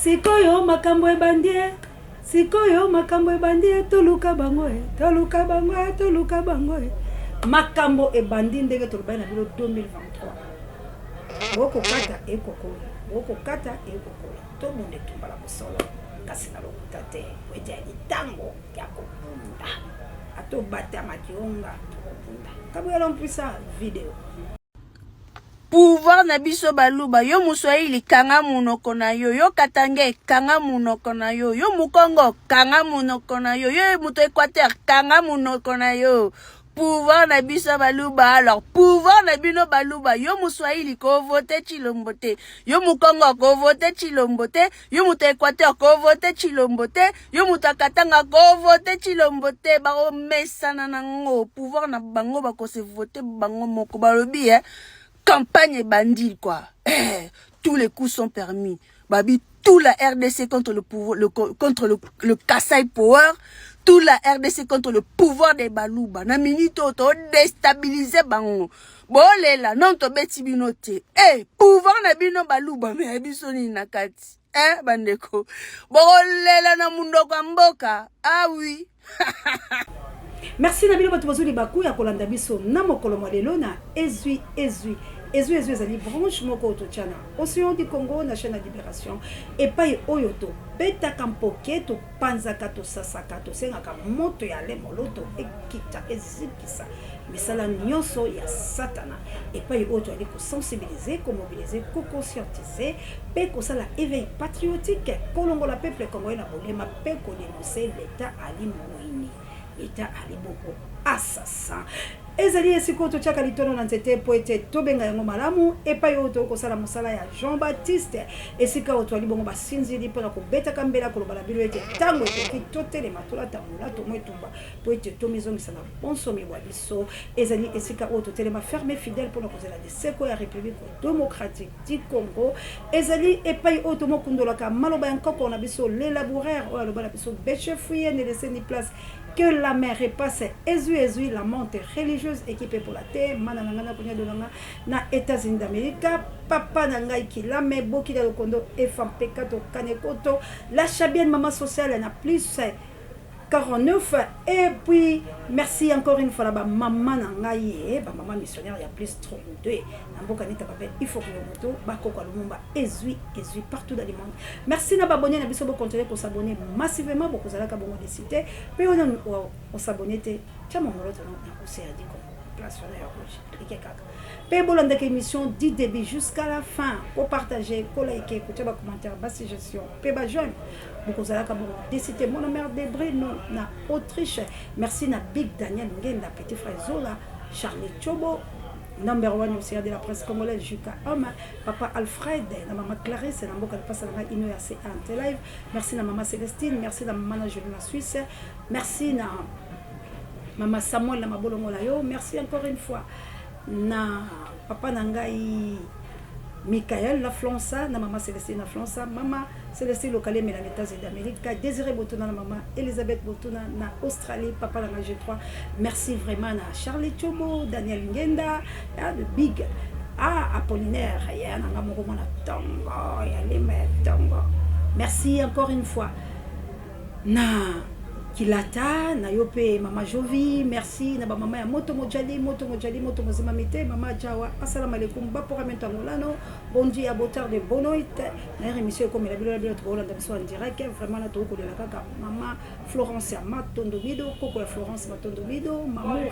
Sikoyo makambo ebandi e, sikoyo makambo ebandi e, toluka bango e, toluka bango e, toluka bango e. Makambo ebandi ndenge tolobaki na bino 2023. Bokokata ekokola, bokokata ekokola. Tobunda etumba na bosolo, kasi na lokuta te, po ete ya litango ya kobunda. Ata obatamaki onga, tokobunda. Kabuya l'homme puissant, video. Pouvoir na biso baluba, yo muswahili kanga munoko na yo, yo katange kanga munoko na yo, yo mukongo kanga munoko na yo, yo moto Equateur kanga munoko na yo. Pouvoir na biso baluba, alors pouvoir na bino baluba, yo muswahili ko vote Tshilombo te, yo mukongo ko vote Tshilombo te, yo moto Equateur ko vote Tshilombo te, yo moto ya Katanga ko vote Tshilombo te. Bakomesana nango pouvoir na bango, bakose vote bango moko. Balobi campagne ebandi quoi, tous les coups sont permis. Babi tout la RDC contre le pouvoir, contre le Kasai Power, tout la RDC contre le pouvoir des Baluba. Na minute oyo to déstabiliser bango. Bolela non tobeti bino te. Pouvoir na bino Baluba, mais biso nini na kati? Bandeko. Bolela na mundoko ya mboka. Ah oui. Merci na bino bato bazoli baku ya kolanda biso na mokolo mwa lelo na Ezwi Ezwi. Ezwi Ezwi ezali branche moko oyo totya na Océan du Congo na chaîne ya Libération, epai oyo tobetaka mpoke, topanzaka, tosasaka, tosengaka moto ya ale moloto ekita ezikisa misala nyonso ya satana, epai oyo toyali kosensibiliser, komobiliser, koconscientiser mpe kosala éveil patriotique, kolongola peuple congolais na bolema mpe kodénoncer l'état ali moini, l'état ali boko assassin. Ezali esika oyo totiaka litono na nzete mpo ete tobenga yango malamu, epai oyo tokoki kosala mosala ya Jean Baptiste, esika oyo toali bongo basinzili mpona kobetaka mbela, koloba na bino ete ntango ekoki totelema, tolata molato mo etumba mpo ete tomizongisa na bonsomi bwa biso. Ezali esika oyo totelema ferme, fidèle mpona kozela liseko ya République démocratique du Congo. Ezali epai oyo tomokundolaka maloba ya nkoko na biso le laboureur oyo aloba na biso: "Bêchez, fouillez, ne laissez ni place que la mer repasse." Ezwi Ezwi, la monte religieuse équipe epola te, mana na ngai nakonya dolanga na États-Unis d'Amérique, papa na ngai Kilame Bokila Lokondo Efa Mpekato Kanekoto la Chabienne, mama sociale na plus 49. Et puis merci encore une fois na bamama na ngai, bamama missionnaire ya plus 32 na mboka nita babe, il faut que moto bakoko Lumumba. Ezwi Ezwi partout dans le monde. Merci na baabonnés na biso, bocontinue kos'abonner massivement, bokozalaka bongo décité. Mpe oyo os'abonner te, tia mongolo tono na Océan du Congo, place wana ya rouge, clique kaka mpe bolandaka émission du début jusqu'à la fin, kopartager, koliker, kotia bacommentaire, basuggestion mpe baj'aime, bokozalaka bongo décité. Mona mare de Brino na Autriche, merci na Big Daniel Ngenda, petit frère Zola, Charlie Chobo, number one océan de la presse congolaise, Juka Homme, papa Alfred na mama Clarisse na mboka lipasa na ngai ino ya C1 live. Merci na mama Célestine, merci na mama na Julie na Suisse, merci na mama Samuel na mabolongo na yo. Merci encore une fois na papa na ngai Michael na Flonsa, na mama Célestine na Flonsa, mama Célestine Lokaleme na États-Unis d'Amérique, Désiré Botuna na mama Elisabeth Botuna na Australie, papa na G3. Merci vraiment na Charlie Chobo, Daniel Ngenda, le big ah Apollinaire ya nanga moko mwana tongo ya lema ya tongo. Merci encore une fois na Kilata na yo mpe mama Jovi. Merci na bamama ya moto mojali, moto mojali, moto mozimami te, mama Jawa. Assalamu alaikum, baporamento angolano, bon dia, boa tarde, boa noite. Na ere émission ekomela bino na bino tokolanda biso en direct. Vraiment na tokokolela kaka mama Florence ya Matondo Mido, koko ya Florence Matondo Mido. Mamour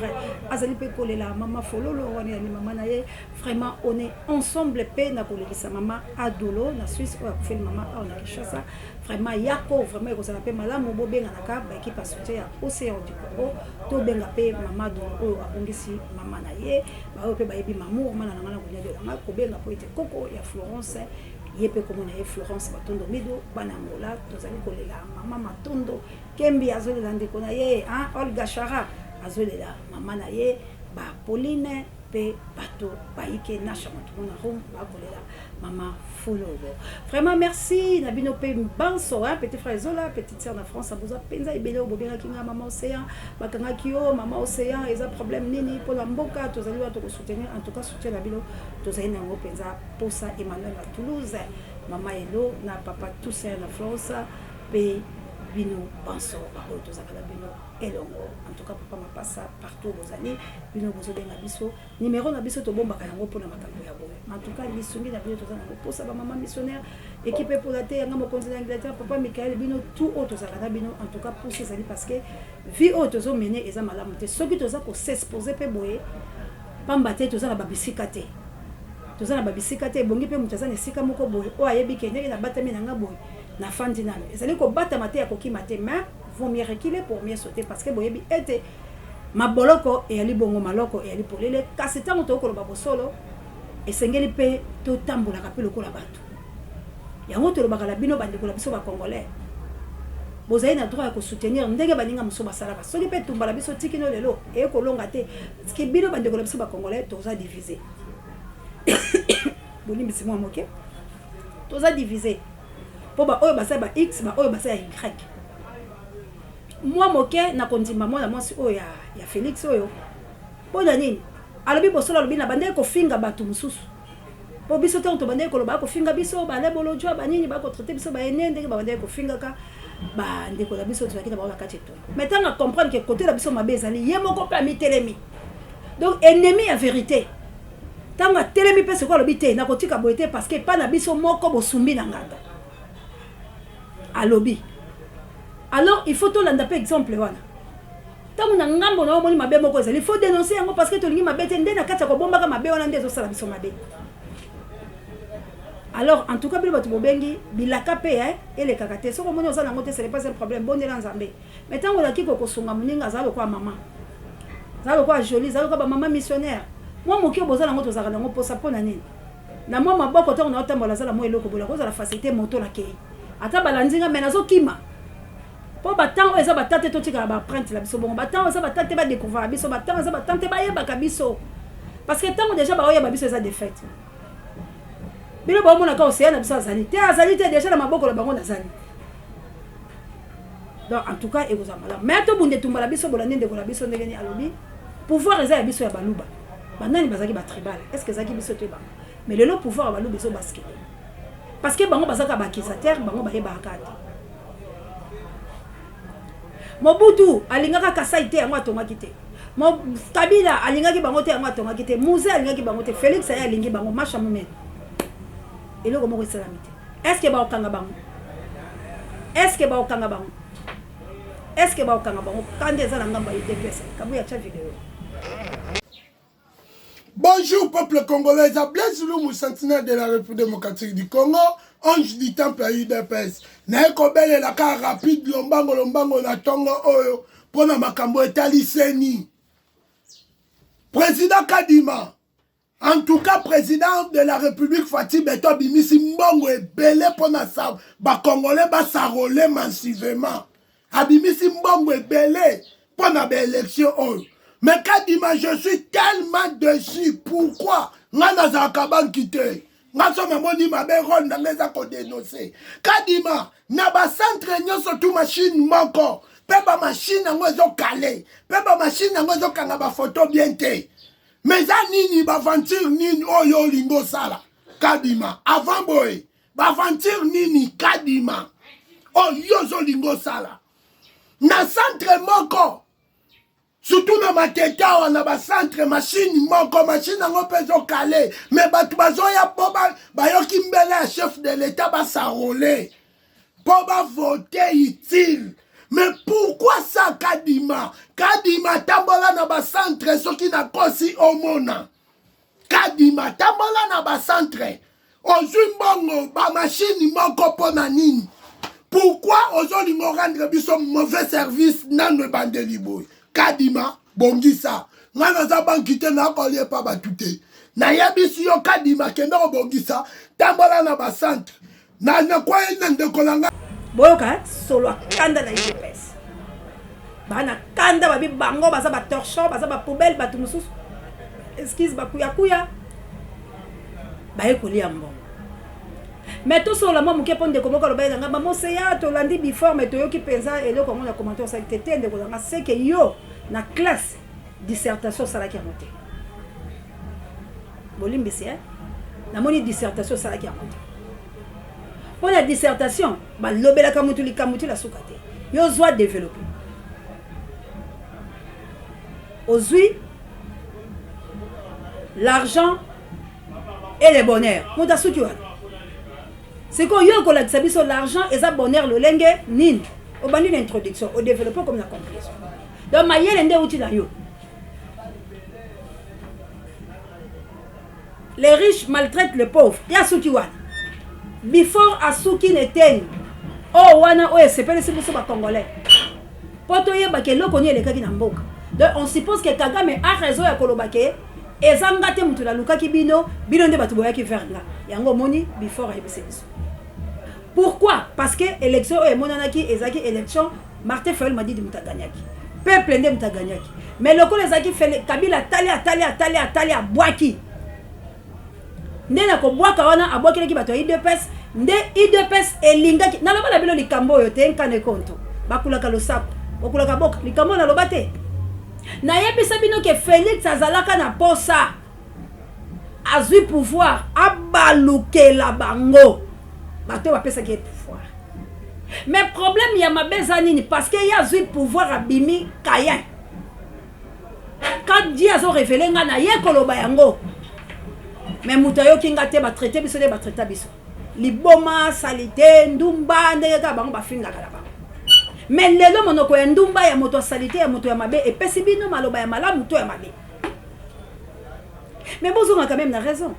azali mpe kolela mama Fololo wana yali mama na ye. Vraiment on est ensemble mpe na kolekisa mama Adolo na Suisse oyo akufeli mama awa na Kinshasa. Vraiment yako, vraiment ekozala mpe malamu bobenganaka baéquipe ya soutien ya Océan du Congo, tobenga mpe mama Adolo oyo abongisi mama na ye, baoyo mpe bayebi Mamour mana na ngai na kolia delanga kobenga mpo ete koko ya Florence ye mpe komona ye Florence Matondo Mido. Bana Angola tozali kolela mama Matondo Kembi, azolela ndeko na ye Olga Chara, azolela mama na ye ba Pauline. Mpe bato bayike na Chamantomo na Rome bakolela mama Fololo. Vraiment merci na bino mpe banso hein, petit frère Zola, petite sœur na France, boza mpenza ebele oyo bobengaki nga mama Océan, bakangaki yo mama Océan, eza problème nini mpo na mboka tozali wana tokosoutenir, en tout cas soutien na bino tozali na yango mpenza posa. Emmanuel na Toulouse, mama Elo na papa Toussaint na France mpe bino banso baoyo tozalaka na bino elongo. En tout cas papa Mapasa partout bozali bino bozobenga biso numero na biso tobombaka yango mpona makambo ya boye. En tout cas lisungi na bino toza nango posa, ba mama missionnaire, équipe epola te yanga mokonzi na Angleterre, papa Michael, bino tout oyo tozalaka na bino. En tout cas posa ezali parce que vie oyo tozomene eza malamu te soki toza kos'exposer mpe boye, pamba te toza na babisika te, toza na babisika te. Ebongi mpe moto aza na esika moko boye oyo ayebi ke ndenge nabatami na nga boye, nafandi nano, ezali kobatama te ya kokima te, mais vaut mieux reculer pour mieux sauter, parce que boyebi ete maboloko eyali bongo, maloko eyali polele. Kasi ntango tokoloba bosolo, esengeli mpe totambolaka mpe lokola bato. Yango tolobaka na bino bandeko na biso bacongolais, bozali na droit ya kosoutenir ndenge baninga mosusu basalaka. Soki mpe etumba na biso tikino lelo eye kolonga te, parce que bino bandeko na biso bacongolais toza divise, bolimbisi mwa moke, toza divise mpo baoyo baza ba x, baoyo baza ya y. Mwa moke na kondima mwana mwasi oyo ya Félix oyo, mpo na nini alobi bosolo, alobi na bandeki kofinga bato mosusu, mpo biso ntango tobandeki koloba kofinga biso balebolojwa banini, bakotraiter biso baene ndenge babandeki kofingaka bandeko na biso tozalaki na bango na kati etonga. Mais ntango acomprendre ke kote na biso mabe ezali, ye moko mpe amitelemi, donc ennemi ya vérité, ntango atelemi mpe sikoyo alobi te, nakotika boye te, parce que epa na biso moko bosumbi na nganda. Alobi alors il faut tolanda mpe exemple wana. Ntango na ngambo na omoni mabe moko ezali, il faut dénoncer yango, parce que tolingi mabe te. Nde na kati ya kobombaka mabe wana nde ezosala biso mabe. Alors en tout cas bino bato bobengi bilaka mpe elekaka te. Soki omoni oza nango te, ce n'est pas un problème, bondela Nzambe. Mais ntango olaki kokosunga moninga, azala lokola mama, azala lokola Jolie, azala lokola bamama missionnaire, mwa moke oyo boza nango, tozalaka nango mposa. Mpo na nini na mwa maboko ntango naotambola azala mwa eloko bola kozala facilité moto nakei ata balandi nga, me nazokima mpo batemps oyo eza bata te totikala baempreinte na biso bongo, batemps oyo eza bata te badécouvraka biso, batemps eza batemps te bayebaka biso, parce que ntango déjà baoyeba biso eza défaite. Bino baomonaka oseya na biso azali te, azali te, déjà na maboko na bango nazali. Donc en tout cas ekozala malamu mais tobunda etumba na biso. Bolandi ndeko na biso ndenge nini alobi, pouvoir eza ya biso ya Baluba. Banani bazalaki batribal? Est ce que ezalaki biso te? Bango. Mais lelo pouvoir ya Baluba ezobasculer parce que bango bazalaka baaccusateur, bango bayebaka kaka te. Mobutu alingaka Kasai te, yango atongaki te. Kabila alingaki bango te, yango atongaki te. Mzee alingaki bango te. Félix aye alingi bango masha monene, eloko moko esalami te. Est ce que baokanga bango? Est ce que baokanga bango? Est ce que baokanga bango? Kanda eza na ngambo ya UDPS. Kabuya, tia video. Bonjour peuple congolais, eza Blaise Lumu, sentinelle de la République démocratique du Congo, ange du temple ya UDPS. Naye kobelela kaka rapide lombango lombango na ntongo oyo mpona makambo etali CENI. Président Kadima, en tout cas président de la République Fatshi Béton abimisi mbongo ebele mpona bacongolais bas'enrôler massivement. Abimisi mbongo ebele mpona baélection oyo. Mais Kadima, je suis tellement déçu. Pourquoi? Nga nazalaka banki te. Nga so namoni mabe, rôle na nga eza kodénoncer. Kadima, na bacentre nyonso tu machine moko mpe bamachine yango ezokale mpe bamachine yango ezokanga bafoto bien te. Mais eza nini baaventure nini oyo olingi osala, Kadima? Avant boye baaventure nini, Kadima, oyo ozolinga osala na centre moko, surtout na Matete awa, na bacentre machine moko, machine yango mpe ezokale, mais bato bazoya mpo bayoki mbele ya chef de l'État bas'enrôler mpo bavote utile. Mais pourquoi ça, Kadima? Kadima, tambola na bacentre, soki nakosi omona. Kadima, tambola na bacentre. Ozwi mbongo bamashine moko mpo na nini? Pourquoi ozolinga orendre biso mauvais service nano ebandeli boye? Kadima, bongisa. Ngai naza banki te, nakolia epa bato te. Nayebisi yo, Kadima, kende kobongisa, tambola na bacentre. Na nakwai na ndeko na ngai. Boyoka solo akanda na UDPS, bana kanda babi bango baza batorchon, baza bapoubelle, bato mosusu. Excuse bakuyakuya baye kolia mbongo. Mais tosolola mwa moke mpo ndeko moko alobaki na ngai, Mamoseya, tolandi before mais toyoki mpenza eloko yango na commentaire osali te. Te ndeko na ngai, seke yo na classe dissertation osalaki yango te. Bolimbisi eh? Namoni dissertation osalaki yango te. Mpo na dissertation balobelaka motu likambo ti na suka te. Yo zwa developper. Ozwi l'argent et le bonheur. Moto asuki wana. Sikoyo yo okolakisa biso l'argent eza bonheur lolenge nini? Obandi na introduction, o developper comme na conclusion. Donc mayele nde euti na yo. Les riches maltraitent les pauvres. Ya suki wana. Before asuki na eteni. Oyo wana oyo esepelisi biso ba congolais. Po toyeba ke eloko nini elekaki na mboka. Donc on suppose que Kagame a raison ya koloba ke eza nga te mutu nalukaki bino, bino nde batu boyaki vers nga. Yango omoni before ayebisi biso. Pourquoi? Parce que election oyo emonanaki ezalaki election Martin Fayulu Madidi mutu agagnaki. Peuple nde mutu agagnaki. Mais lokola ezalaki Kabila atali atali atali atali abwaki. Nde na kobwaka wana abwakelaki bato ya UDPS nde UDPS elingaki naloba na bino likambo oyo te nkana ekonto bakulaka losako bakulaka boka likambo oyo naloba te nayebisa bino ke Felix azalaka na posa azwi pouvoir abalukela bango bato oyo bapesaki ye pouvoir mais problème ya mabe eza nini parce que ye azwi pouvoir abimi kayen quand Dieu azo révéler nga na ye koloba yango mais moto ayoki nga te batraite biso nde batraita biso liboma salite ndumba ndenge kaka bango bafingaka na bango mais lelo monoko ya ndumba ya moto ya salite ya moto ya mabe epesi bino maloba ya malamu to ya mabe mais bozonga quand même na raison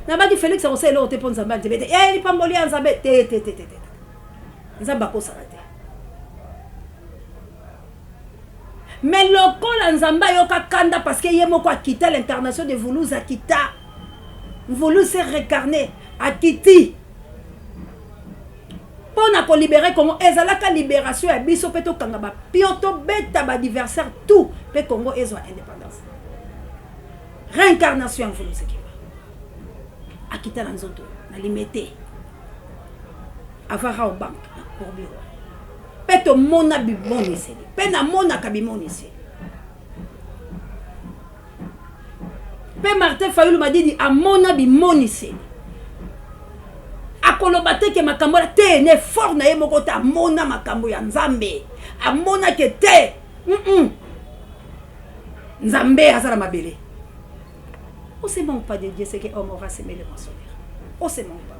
nabaki Felix akosala eloko te mpo Nzambe andimi te eh, lipamboli ya Nzambe te te te te te Nzambe akosala te mais lokola Nzambe ayoka kanda parce que ye moko akita l'incarnation de Voulouse akita Voulouse s'est récarné akiti mpo na kolibere Congo ezalaka liberation ya biso mpe tokanga bapio tobeta baadversaire tout mpe Congo ezwa indépendance Reincarnation ya Mvuluzi Kimbangu akita na nzoto na limete avant Rawbank na courbure mpe tomona bimoniseli mpe namonaka bimoniseli mpe Martin Fayulu Madidi amona bimoniseli akoloba te ke makambo wana te na effort na ye moko te amona makambo ya Nzambe amona ke te mm -mm. Nzambe aza na mabele. On se manque pas de Dieu, c'est que homme aura semé le moissonneur. On se manque pas.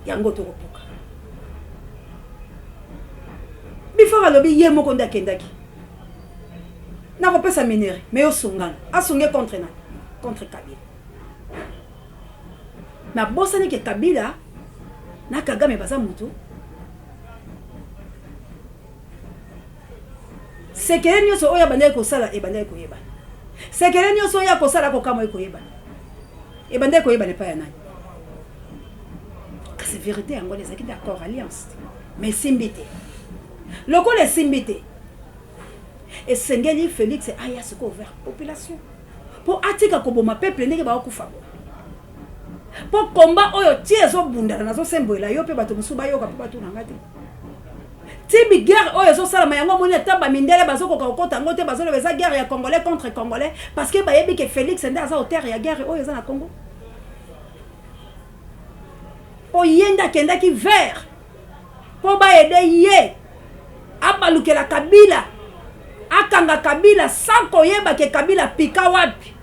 Yango tokopuka. Before alobi ye moko nde akendaki. Nakopesa minere, mais yo sungana. Asunge contre nani? Contre Kabila. Mais abosani ke Kabila na Kagame baza mutu. Sekele nyonso oyo abandaki kosala ebandaki koyebana. Sekele nyonso oyo akosala akokamwa ekoyebana. Ebandaki koyebana epai ya nani? Kasi verite yango wana ezalaki nde accord alliance. Mais esimbi te. Lokola esimbi te, esengeli Felix aya sikoyo vers population mpo atika koboma peuple ndenge baokufa boye. Mpo combat oyo ti ezobundana nazosembolela yo mpe bato mosusu bayoka mpo batuna nga te. Ti bi guerre oyo ezo salama yango omoni ata ba mindele bazo koka kokota yango te bazo loba eza guerre ya congolais contre congolais parce que bayebi ke Felix nde aza auteur ya guerre oyo eza na Congo po ye nde akendaki vers po ba aide ye abalukela Kabila akanga Kabila sans koyeba ke Kabila pika wapi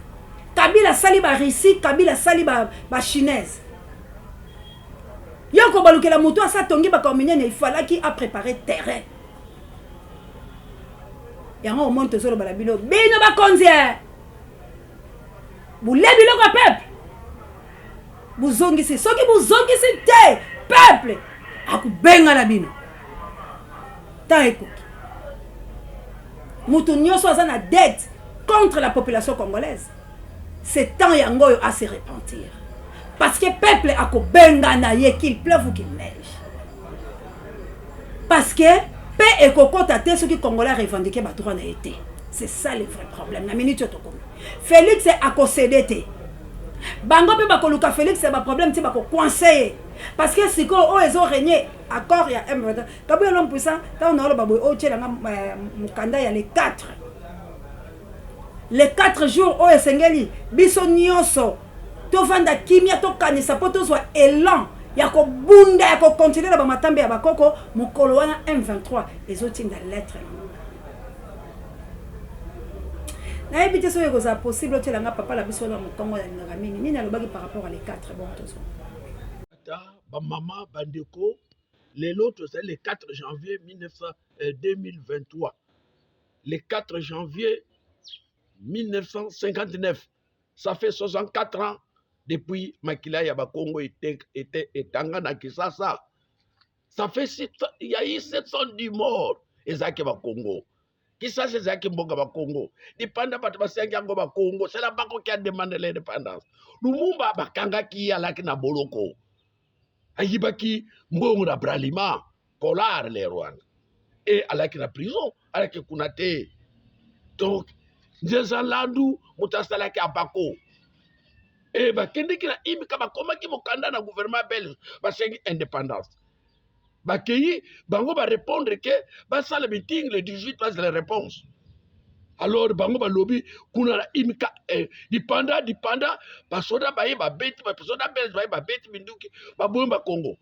Kabila asali ba Russie Kabila asali ba, ba chinaise Yo kobalukela mutu asi atongi makambo minene il fallaki a preparer terrain. Yango omoni tozoloba na bino bino bakonzi eh! Bule biloko ya peuple bozongisi soki bozongisi te peuple akobengana bino temps ekoki moto nyonso aza na dette contre la population congolaise C'est temps yango oyo a se repentir. Parce que peuple akobengana ye qu'il pleuve ou qu'il neige. Parce que pe ekokota te soki congolais a revendiquer ba droit na ye te. C'est ça le vrai problème. Na minute oyo tokomi. Felix akosede te. Bango mpe bakoluka Felix ya ba problème ti bako coincer ye. Parce que sikoyo oyo ezo régner accord ya M23. Kabuya l'homme puissant, tango na oloba boye otiela nga eh, mokanda ya les 4. Les 4 jours oyo esengeli biso nyonso tovanda kimia tokanisa mpo tozwa elan ya kobunda ya kokontinue na bamatambe ya bakoko mokolo wana M23 ezotinda lettre na nayebi te soki ekozala possible otyela nga papa na biso wana mokongo nalingaka mingi nini alobaki par rapport à les 4 bon tozwa ata bamama bandeko lelo tozali le 4 janvier 1900, eh, 2023 le 4 janvier 1959 ça fait 64 ans depuis makila ya bakongo etanga na kisasa ça fait il y a eu 710 morts ezalaki bakongo kisasa ezalaki mboka bakongo lipanda bato basengi yango bakongo c'est la bako qui a demandé l'indépendance lumumba bakangaki ye alaki na boloko ayibaki mbongo na bralima kolar le rwanda e alaki na prison alaki kuna te donc nzeza landu moto asalaki abako e bakendeki na imika bakomaki mokanda na gouvernement belge basengi indépendance bakei bango barépondre ke basala meeting le 18 bazela réponse alors bango balobi kuna na imika eh, lipanda lipanda basoda baye babeti basoda belge baye babeti minduki babomi bakongo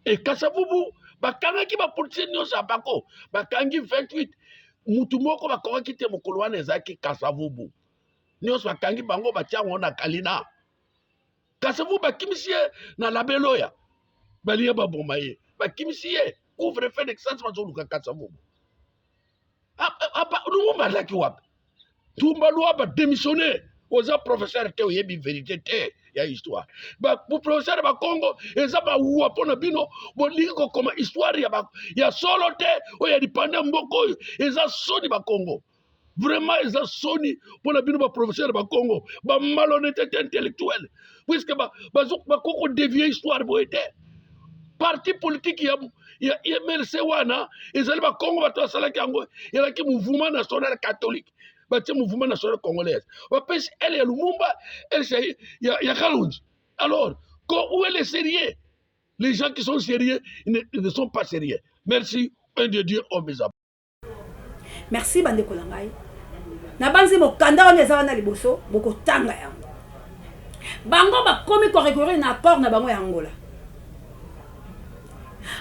e kasavubu bakangaki bapolitisien nyonso ya bango bakangi 28 mutu moko bakangaki te mokolo wana ezalaki kasavubu nyonso bakangi bango batia yango na kalina kasavubu bakimisi ye na labeloya balingi baboma ye bakimisi ye couvre feu de kisasi bazoluka kasavubu lumumba azalaki wapi tumba luaba démissionne oza professeur te oyebi verité te ya histoire baprofesseur ba bakongo eza bawuwa mpo na bino bolingi kokoma histoire ya, ba, ya solo te oyo ya lipanda mboka oyo eza soni bakongo vraiment eza soni mpo na bino baprofesseur ya bakongo bamalhonnêteté intellectuelle puisque bakoki kodevie histoire boye te parti politique ya, ya mlc wana ezali bakongo bato basalaki yango ezalaki mouvement national catholique batie mouvement national congolaise bapesi ele ya lumumba ele ya, ya kalonji alors où est le sérieux les gens qui sont sérieux ne, ne sont pas sérieux merci un de dieu au mes Merci bandeko na ngai. Nabanzi mokanda wana eza wana liboso bokotanga yango. Bango bakomi ko recourir na accord na bango ya Angola.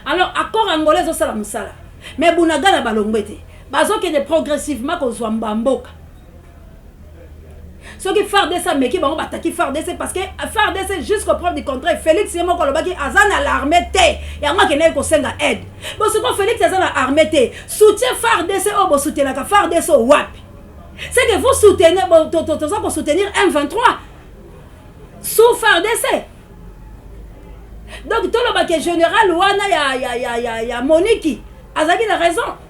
Alors accord Angola ezosala mosala. Mais Bunagana balongwe te. Bazokende progressivement kozwa mboka. Soki FARDC ameki bango bataki FARDC parce que FARDC jusqu'au preuve du contraire Felix ye moko alobaki aza na l'armée te yango akendaki kosenga aide bon sikoyo Felix aza na armée te soutien FARDC oyo bosutenaka FARDC oyo wapi c'est que vous soutenez toza kosoutenir M23 sous FARDC donc toloba ke général wana ya, ya, ya, ya, ya Moniki azalaki na raison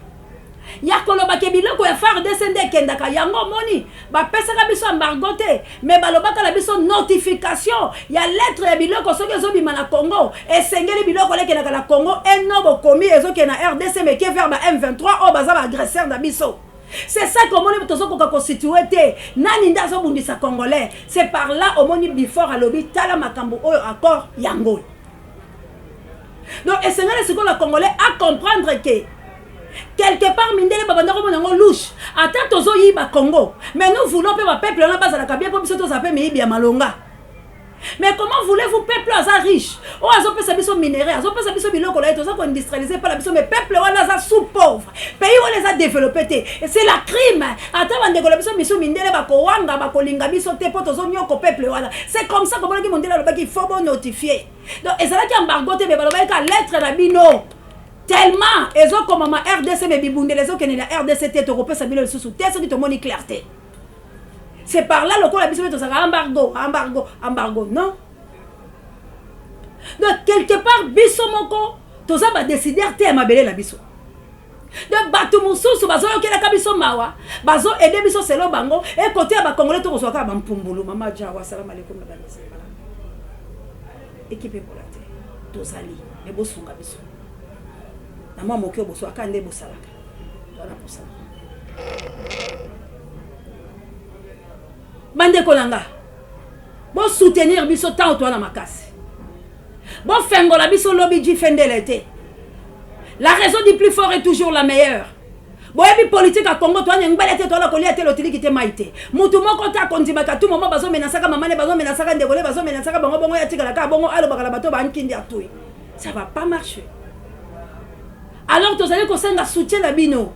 ya koloba ke biloko ya FARDC nde ekendaka yango omoni bapesaka biso embargo te mais balobaka na biso notification ya lettre ya biloko soki ezobima na Congo esengeli biloko wana ekendaka na Congo eno bokomi ezokende na RDC mais ke vers ba M23 oyo baza ba agresseur na biso c'est ça que omoni tozokoka kositue te nani nde azobundisa congolais c'est par là omoni before alobi tala makambo oyo accord yango donc esengeli sikoyo na congolais a comprendre que quelque part mindele babanda komona yango louche ata tozoyiba congo mais nous voulons mpe bapeuple wana bazalaka bien mpo biso tozala mpe miyibi ya malonga mais comment voulez-vous peuple aza riche oyo azopesa biso minerai azopesa biso biloko na ye toza koindustrialize mpa na biso mais peuple wana aza sous pauvre pays wana eza développe te c'est la crime ata bandeko na biso misu mindele bakowanga bakolinga biso te mpo tozonyoko peuple wana c'est comme ça komonaki mondele alobaki faut bonotifie donc ezalaki embargo te mais balobaki ka lettre na bino tellement ezokomama rdc me bibundela ezokende na rdc te tokopesa bino lisusu te soki tomoni clair te c'est par là lokola biso mpe tozalaka embargo embargo embargo non donc quelque part biso moko toza badécideur te ya mabele na biso donc bato mosusu bazoyokelaka biso mawa bazo aide biso selo bango e kote ya bakongole tokozwa kaka bampumbulu mama jawa salam alaikum na bamizimala ekipe epola te tozali me bosunga biso na mwa moke oyo boswaka nde bosalaka wana posala. Bandeko na nga, bo soutenir biso ntango toa na makasi. Bofengola biso lobi jifendele te. La raison du plus fort est toujours la meilleure. Boyebi politique ya Congo toa ngbele te toala kolia te lotiliki te mai te. Mutu moko te akondimaka tout moment bazo menasaka mama ne bazo menasaka ndeko ne bazo menasaka bango bongo ya tikala kaka bongo alobaka na bato ba nkindi atui. Ça va pas marcher. Alors tozali kosenga soutien na bino.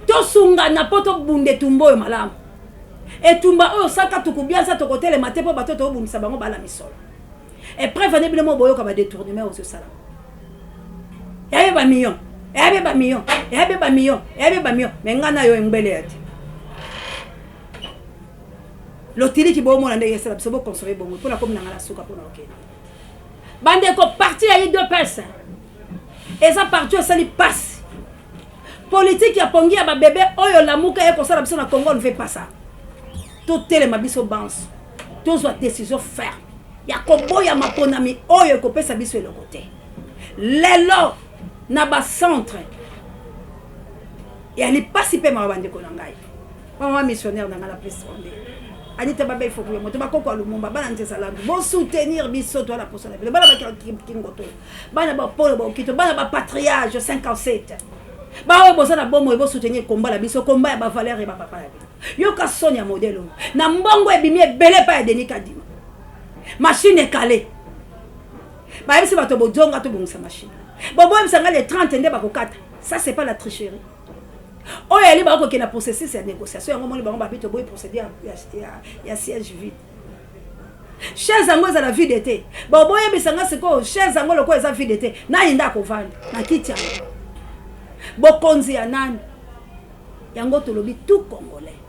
Tosungana mpo tobunda etumba oyo malamu. Etumba oyo saka tukubianza tokotelema te mpo bato tobundisa bango bala misolo. Epreuve ane bino mo boyoka ba détournement ozo sala. Yabe ba millions, yabe ba millions, yabe ba millions, yabe ba millions, mais nga na yo engbele ya te. Lotiliki bomona ndenge esala biso bokonsome bongo mpo nakomi na nga na suka mpo na okende. Bandeko parti ya UDPS eza parti esali pasi. Politique ya pongi ya ba bebe oyo lamuka ye kosala biso na Congo on ne veut pas ça. Totelema biso banso tozwa décision ferme ya koboya maponami oyo ekopesa biso eloko te. Lelo na ba centre ya lipasi mpe mawa bandeko na ngai mama missionnaire na ngai na plus ronde anita babe ifokuya moto bakoko ya lumumba bana nzeza landu bosoutenir biso toa na poso na bino bana bakingoto bana bapolo baokito bana bapatriage 57 baoyo boza na bomoi bosoutenir komba na biso komba ya bavaleur ya bapapa na bino yoka soni ya modele oyo na mbongo ebimi ebele epai ya denis kadima machine ekale bayebisi bato bozonga tobongisa machine boboyebisa ngai le 30 nde bakokata ça c'est pas la tricherie oyo yali bakokende na processus ya négociation yango omoni bango babi toboyi procédure ya siège vide chaise yango ezala vide te bon boyebisa nga sikoyo chaise yango lokola eza vide te nani nde akovanda na kiti yango bokonzi ya nani yango tolobi tout congolais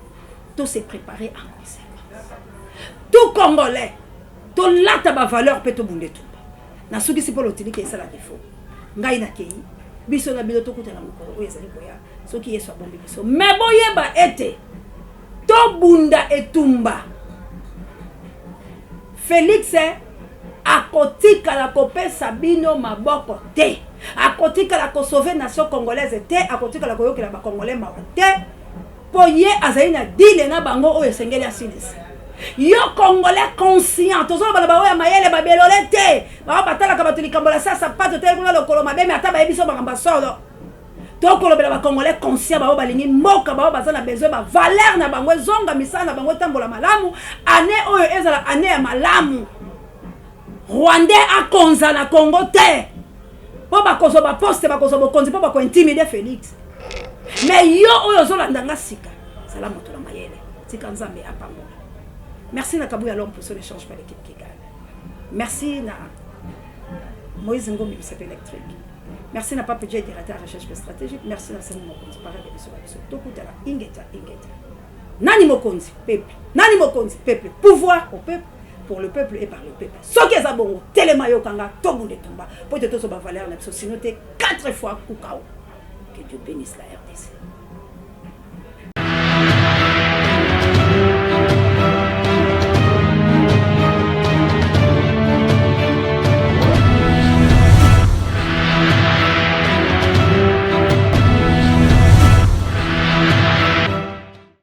to se préparer en conséquence tout congolais tolata bavaleur mpe tobunda etumba nasukisi mpo lotiliki esala defaut ngai nakei biso na bino tokutana mokolo oyo ezali koya soki yesu abombi biso me boyeba ete Tobunda etumba. Felix akotikala kopesa bino maboko te. Akotikala ko sauver nation congolaise te, akotikala koyokela ba congolais mawa te. Po ye azali na deal na bango oyo esengeli asilisa. Yo congolais conscient, tozoloba na baoyo ya mayele babelole te. Baoyo batalaka bato likambo la sasa pato te kuna lokolo mabe me ata bayebi biso makambo ya solo. Tokolobela ba congolais conscient baoyo balingi mboka, baoyo baza na besoin ba valeur na bango ezonga, misala na bango etambola malamu, année oyo ezala année ya malamu. Rwandais akonza na Congo te mpo bakozwa ba poste, bakozwa bokonzi mpo bako intimider Felix. Mais yo oyo ozolanda nga sika, zala moto na mayele, tika Nzambe apambola. Merci na Kabuya l'homme pour ne change pas l'équipe qui gagne. Merci na Moïse Ngombi Misato électrique. Merci na Pape J directeur recherche stratégique. Merci na Sani Mokonzi parrain de biso biso. Tokutana ingeta ingeta. Nani mokonzi peuple. Nani mokonzi peuple. Pouvoir au peuple pour le peuple et par le peuple. Soki eza bongo telema yokanga tobunda etumba po ete tozo ba valeur na biso sinon te 4 fois kukao. Que Dieu bénisse la RDC.